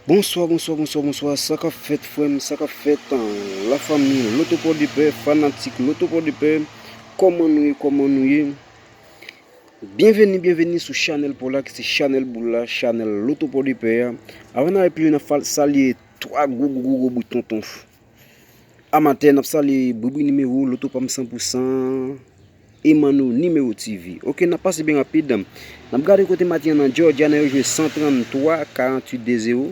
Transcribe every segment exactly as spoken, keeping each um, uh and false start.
Bonswa, bonswa, bonswa, bonswa. Sa k ap fèt, frè m, sa k ap fèt, lafanmi Loto Pòdepè, fanatik Loto Pòdepè. Kòman nou ye, kòman nou ye? Byenveni, byenveni sou chanèl pa w la, ki se chanèl boul la, chanèl Loto Pòdepè a. Avan n ale pi lwen, n ap fal-, salye twa gwo, gwo, gwo, gwo bout tonton. Amatè, n ap salye Bribri Nimewo, Loto Pam san pou san, Emano Nimewo T V. Oke, n ap pase byen rapid. N ap gade kote maten an nan Georgia, nan yo jwe san trann twa, karant uit de zewo.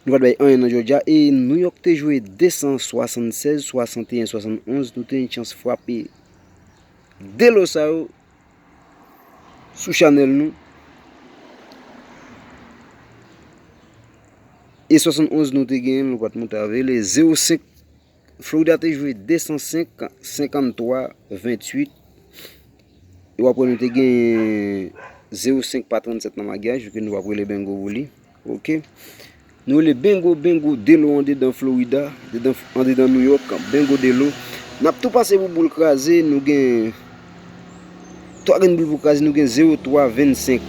Nou pa t bay anyen nan Georgia. E New York te jwe de san swasannsèz, swasanteyen, swasannonz. Nou te gen chans frape de lo sa yo sou chanèl nou. E swasannonz nou te genyen, nou pa t monte avè l. E zewo senk, Florida te jwe de san senk, senkanntwa, venntuit. E w ap wè nou te genyen zewo senk pa trannsèt nan magyaj, ke nou p ap rele bengo pou li. Oke. Nou rele bengo, bengo de lo andedan Florida, andedan, andedan New York, bengo de lo. N ap tou pase pou boul kraze, nou gen twa grenn boul pou kraze, nou gen zewo twa, vennsenk,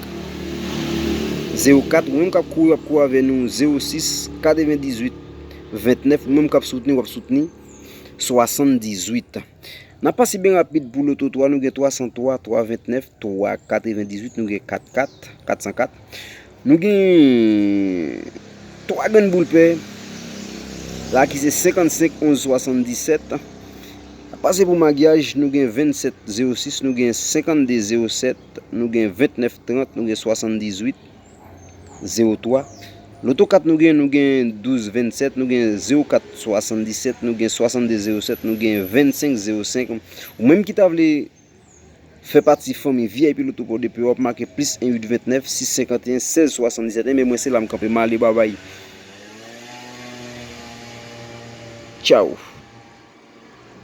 zewo kat. Ou menm k ap kouri, w ap kouri avè nou, zewo sis, katrevendizuit, vennèf. Ou menm k ap soutni, w ap soutni, swasanndizuit. N ap pase byen rapid pou loto twa, nou gen twa san twa, twa vennèf, twa katrevendizuit, nou gen kat kat, kat san kat. Nou gen twa grenn boul pè la ki se senkannsenk onz swasanndisèt. N ap pase pou magyaj, nou gen vennsèt zewo sis, nou gen senkannde zewo sèt, nou gen vennèf trant, nou gen swasanndizuit zewo twa. Loto kat nou gen, nou gen douz vennsèt, nou gen zewo kat swasanndisèt, nou gen swasannde zewo sèt, nou gen vennsenk zewo senk. Ou menm ki ta vle fè pati fanmi V I P Loto Pòdepè, w ap make plis en uit vennèf, sis senkanteyen, sèz swasanndisèt. Enben, mwen se la m kanpe, m ale, babay. Tchaw.